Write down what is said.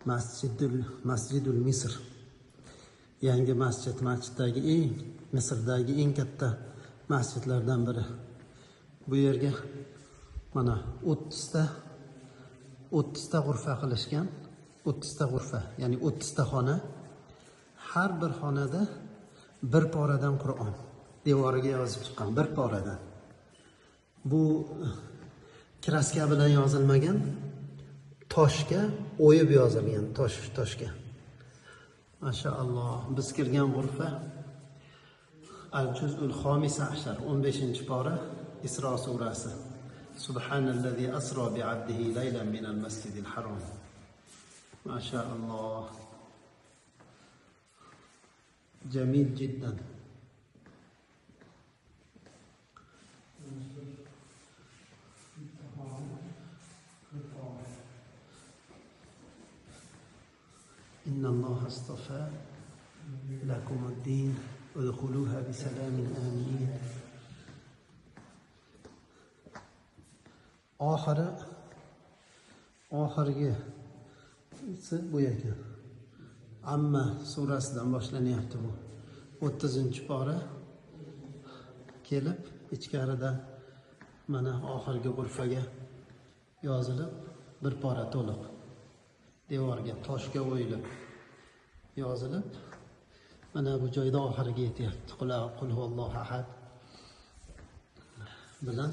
Masjidul Misr. Yangi masjid, masjiddagi eng Misrdagi eng katta masjidlardan biri. Bu yerga mana 30 ta g'urfa qilishgan. 30 ta g'urfa, ya'ni 30 ta xona. Har bir xonada bir poradan Qur'on devoriga yozib chiqqan, bir poradan. Bu kraska bilan yozilmagan, toshga o'yib yozilgan, toshga. Mashaalloh, biz kirgan g'urfa Al-Juz'ul Xomis ashar, 15-pora, Isro surasi. Subhanallazi asro bi'abdihi laylan minal masjidil harom. Mashaalloh. Jamil jiddan. إن الله اصطفى لكم الدين ادخلوها بسلام آمنين. Oxirgisi bu ekan. Amma surasidan boshlanyapti bu. 30-pora kelib ichkarida mana oxirgi g'urfaga yozilib, bir pora to'liq devorga, toshga o'yilib yozilib, mana bu joyda oxiriga yetyapti. Qul huvallohu ahad bilan.